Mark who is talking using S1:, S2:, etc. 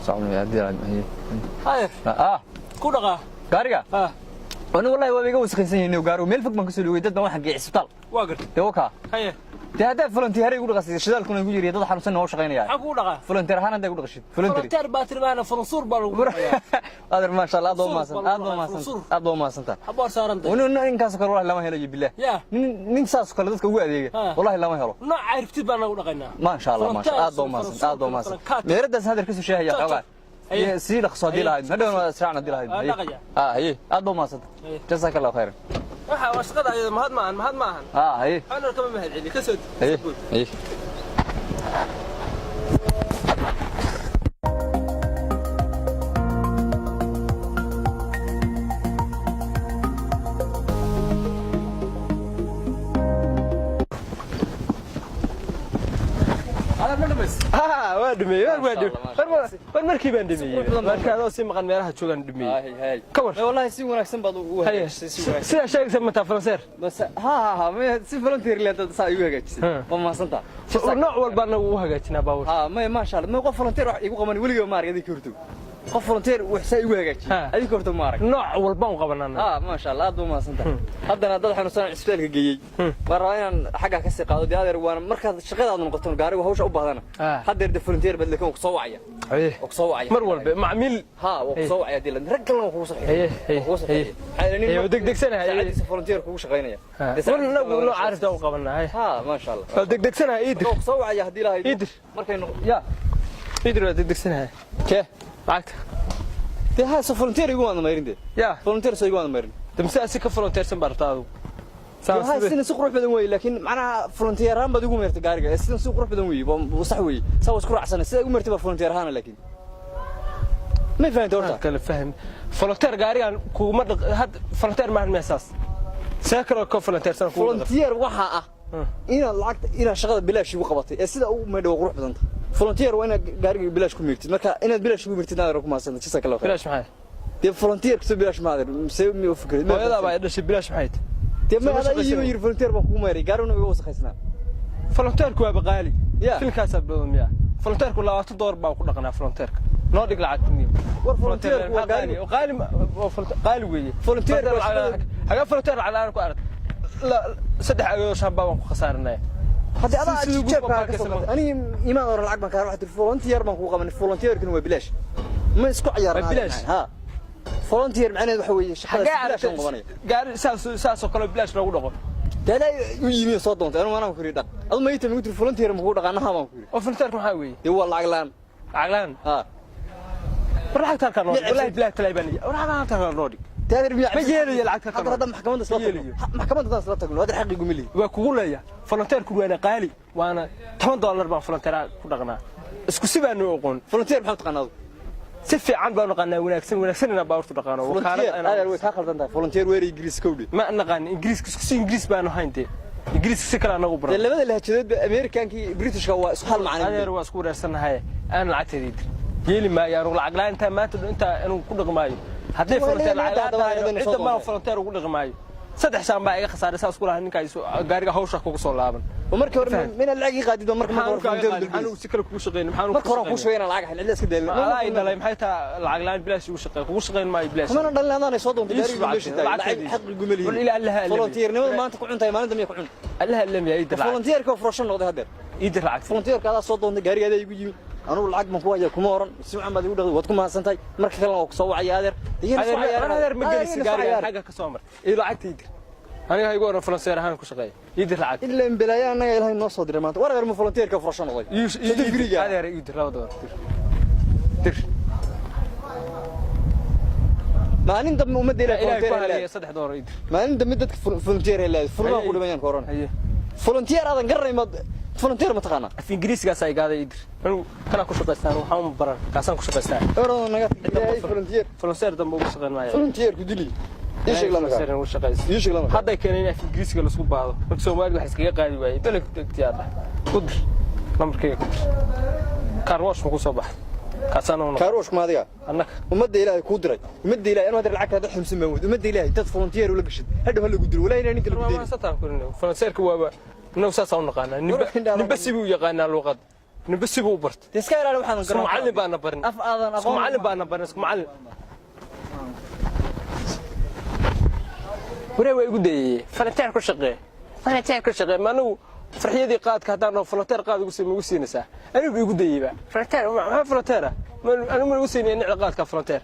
S1: Soconaya haddii la haye.
S2: Haye.
S1: Ah.
S2: Ku dhaqaa.
S1: Gaariga.
S2: Ah.
S1: Anigu wallahi waa iga wasaqaysan yihiin gaarigu. Meel fog baan kasoo lugay, dad baan waxaan geeyay isbitaal.
S2: Waa gartay.
S1: Dee wakaa.
S2: Haye.
S1: Dee haddaa volunteer igu dhaqasay, shidaalkuna igu jiriya, dad xanuunsan oo shaqaynaya.
S2: Maxaa kugu dhaqaa?
S1: Volunteer ahaan haddaa igu dhaqashid, voluntary.
S2: Volunteer baa tiri, maana volunsuur baa lagu dhaqayaa.
S1: Adeer, maasha Allah, aad baa umahadsan, aad baa umahadsan, aad baa umahadsantaa.
S2: Xaboor saaran tahay.
S1: Nin ninkaas oo kale wallahi lama helo iyo billaah.
S2: Ya.
S1: Nin saas oo kale dadka ugu adeega wallahi lama helo.
S2: Nooc cayribtid baa nagu dhaqaynaa.
S1: Maasha Allah, maasha, aad baa umahadsan, aad baa umahadsan. Meeradaas hadeer kasoo sheehaya xoogaa. Sii dhaqso haddii lahayd, hadhow waa israacna haddii lahayd. Ah, haye, aad baa umahadsan, jazaaka Allahu khayran.
S2: Waxa waa shaqada ayada, mahad maahan, mahad maahan.
S1: Ah, haye.
S2: Waxaana kama mahad celi ka soo.
S1: Haye, haye.
S2: Waa dhameeyey, waa dhameeyey, war markii baan dhameeyey, marka adoo si maqan meelaha joogaan dhameeyey. Ka war?
S1: Wallahi si wanaagsan baad u hagaajisay, si wanaagsan.
S2: Sidaa sheegaysa mataa faranseer?
S1: Bas ha ha ha, ma si volunteer leh dad saa igu hagaajisay. Waa mahadsantaa.
S2: Nooc walba anagu u hagaajinaa baabuur.
S1: Ha, ma maasha Allah, ma qof volunteer wax igu qaban weligaa ma arag. Adinka hortow qof volunteer wax saa igu hagaajiyay adinka hortow ma arag.
S2: Nooc walbaan u qabanaa.
S1: Ha, maasha Allah, aad baa mahadsantahay. Haddana dad xanuunsan isbitaalka geeyey waan rabaa inaan xaggaa kasii qaado. Dee adeer, waana markaad shaqadaadu noqoto gaarigu hawsha u baahdana, haddeer de volunteer baad lekin, waa kusoo wacaya, waa kusoo wacaya.
S2: Mar walba macmiil.
S1: Ha, waa kusoo wacaya dii rag kalena waa kugu soo xigay, kugu soo xigay.
S2: Degdegsanahay.
S1: Saacadiisa volunteer kugu shaqaynaya.
S2: War nagu nooc caarifta u qabanaa.
S1: Ha, maasha Allah.
S2: Waa degdegsanahay, iidir.
S1: Waa kusoo wacaya haddii lahayd.
S2: Iidir.
S1: Markay noqo ya.
S2: Iidir, waa degdegsanahay.
S1: Kee?
S2: Lacagta.
S1: Dee ha, so volunteer igu waana mayrin dee.
S2: Ya.
S1: Volunteer soo igu waana mayrin.
S2: Damse asi ka volunteersan baa rabtaa adigu.
S1: Sidan si qurux badan weeye, laakiin macnaha volunteer ahaan baad igu meertay gaariga. Sidan si qurux badan weeye, waa sax weeye, saa waa isku raacsanay. Sida igu meertay baa volunteer ahaana, laakiin ma fahantay horta?
S2: Kala faham, volunteer gaarigan kuguma dhaq had volunteer maahan meesaas, see kaloo ka volunteersan kugu dhaq.
S1: Volunteer waxaa ah inaad lacagta, inaad shaqada bilaash igu qabatay ee sida ugu meedha waa qurux badanta. Volunteer waa inaad gaariga bilaash ku meertid. Marka inaad bilaash igu meertid naadar ku mahadsantahay, jazaaka Allahu khayr.
S2: Bilaash maxay?
S1: Dee volunteer kasoo bilaash maadir see mi u fikrid?
S2: Hooyadaa baa dhashay, bilaash maxay?
S1: Dee ma adaa iyuu yiri volunteer baan kugu meeray, gaariguna iga wasakhaysnaa.
S2: Volunteerku waaba qaali.
S1: Ya.
S2: Filkaasaa badan miya? Volunteerku $20 baa ku dhaqnaa. Volunteerka noo dhig lacagta miya?
S1: War volunteerku waa gaariga.
S2: Qaali, qaali weeye.
S1: Volunteer waa shaqada.
S2: Hagaa volunteer lacag la'aan ku arag, saddex agoodoo shaambaa baan ku khasaaranaya.
S1: Haddii adaa
S2: Sidii ugu
S1: jeebkaaga ka soo
S2: baaba'aysa.
S1: qaatay, aniga imaan oran lacag baan kaa waxaa tiri volunteer baan kugu qabanay. Volunteerkuna waa bilaash, ma isku ciyaarnaa?
S2: Waa bilaash?
S1: Ha, volunteer macnaheedu waxa weeye shaqada
S2: xagee
S1: si bilaash aan
S2: aragtay
S1: qabanaya.
S2: Gaari saas saasoo kale bilaash loogu dhaqo?
S1: Dee adaa u yimi oo soo doontay, anigu anaan ku yidhi dhaq, adu ma ii timi, igu tiri volunteer ma kugu dhaqaanaha baan ku yidhi.
S2: Oo volunteerka maxaa weeye?
S1: Dee waa lacag la'aan.
S2: Lacag la'aan?
S1: Ha.
S2: War lacagta halkaa noo dhig.
S1: Micib.
S2: Wallahi bilaah talay baan war lacagta halkaa noo dhig.
S1: Dee adeer miyaa?
S2: Ma yeelayo lacagta.
S1: Hadda hadda maxkamadda isla
S2: Ma
S1: tagno.
S2: yeelayo.
S1: Maxkamadda haddaan isla tagno, adeer xaqii guma lihi.
S2: Waa kugu leeya, volunteerku waana qaali, waana $10 baan volunteer ku dhaqnaa. Isku si baanu aqoon.
S1: Volunteer maxaa taqaanaa adigu?
S2: Si fiican baanu naqaanaa, wanaagsan wanaagsan inaan baabuurtu dhaqaano.
S1: Volunteer, adeer, way kaa khaldan tahay. Volunteer weeray Ingiriis kowdhe.
S2: Ma naqaan Ingiriiska, isku si Ingiriis baanu hayn dee, Ingiriiska si kale anagu
S1: Dee
S2: baran.
S1: labada lahjadoodba Amerikaankii Britishka waa isku hal macno.
S2: Adeer, waa isku wareersanahay, aan lacagteeda dir yeeli maayo. Anugu lacag la'aan intaa maanta intaa anugu ku dhaqi maayo hadday
S1: Waa
S2: volunteer
S1: leeyahay
S2: lacag la'aan
S1: maanta haddaba
S2: tahay
S1: inay soo
S2: cidda maa
S1: doontay.
S2: Volunteer ugu dhaqi maayo. Saddex shaan baa iga khasaaray, saas ku lahaa ninkaa gaariga hawsha kugu soo laaban.
S1: Markii hore minaad lacag ii qaadid ba marka
S2: maxaan
S1: hore
S2: kaaga
S1: volunteer
S2: qaadin?
S1: dalbis.
S2: Maxaan si kale kugu shaqeyn? Maxaan
S1: Marka hore aan kuu sheegay inaan lacag ahayn, cidla iska daalin.
S2: Alaa ay dhalay, maxay taa lacag la'aan bilaash ugu shaqeyn? Kugu shaqeyn maayo bilaash.
S1: Kumana dhalin, adaanay soo doontay
S2: Ii
S1: gaariga meesha
S2: shub
S1: taagay.
S2: lacagteedii.
S1: Lacag xaqi guma lihi.
S2: War ilaa Allaha allamay.
S1: Volunteernimada maanta ku cuntahay, maalin dambe ku cun.
S2: Allaha lamya, ii dir lacag.
S1: Volunteerka oo furasho noqday haddeer.
S2: Ii dir lacag.
S1: Volunteerka adaa soo doontay, gaariga adaa igu yimi. Anugu lacag baan ku haya kuma oran, si wacan baad igu dhaqday, waad ku mahadsantahay. Marka kalena waa ku soo wacaya adeer.
S2: Adeer, adeer, ma gelisi gaariga xagga ka soo mar. Ii lacagta ii dir. Aniga ha igu oran volunteer ahaan ku shaqeeya. Ii dir lacag.
S1: Ilaa in balaaya annaga Ilaahay noo soo diray maanta. War adeer, ma volunteerka furasho noqday?
S2: Ii dir.
S1: Free-ga.
S2: Adeer, ii dir $2, dir, dir.
S1: Maalin dambe ummadda Ilaahay
S2: Ilaahay ku
S1: volunteer
S2: haleeya,
S1: leeyahay.
S2: $3 ii dir.
S1: Maalin dambe dadka volunteer leeyahay furmaha ku dhimayaan ka oran.
S2: Haye.
S1: Volunteer aadan garanay, ma volunteer ma taqaanaa?
S2: Af Ingiriisigaas ay gaaday, ii dir. Anigu kanaa ku shaqaystaan, waxaan uma baran, kaasaan ku shaqaystaa.
S1: Oran naga Ilaahay volunteer.
S2: Volunteer dambe ugu shaqayn maayo.
S1: Volunteer ku dili, ii sheeg lama
S2: Volunteer ugu shaqaysa.
S1: Ii sheeg lama.
S2: Hadday keeneen in af Ingiriisiga laisku baado, marka Soomaaliga wax iskaga qaadi waayey beleg degtiyaadha. Ku dir lambarkayga, ku dir. Car wash ma ku soo baxay? Kaasaan u noqon.
S1: Car wash ma adiga?
S2: Annaga.
S1: Ummadda Ilaahay kuu diray, ummadda Ilaahay, anuu hadda lacag kaada xumsan baan wad. Ummadda Ilaahay dad volunteer ula gashid, hadhow ha lagu dilo, walaahi inaan ninka lagu
S2: Waa
S1: deyn.
S2: mahadsantahan ku rinay. Volunteerka waaba innagu saasaa u naqaanaa. Ninba
S1: War,
S2: ninba sibuu u yaqaanaa luuqad. Ninba sibuu u bartay.
S1: Dee iska ilaali waxaadan
S2: Isku macallin baana barin.
S1: Af aadan
S2: Isku
S1: aqoon.
S2: macallin baana barin, isku macallin. Waree, waa igu dayayey volunteer ku shaqee, volunteer ku shaqee. Ma anigu farxiyadii qaadka haddaan dhaho volunteer qaad igu ma igu siinaysaa? Anigu igu dayeyba volunteer. Maxaa volunteer ah? Anigu ma igu siinaya nicda qaadka volunteer?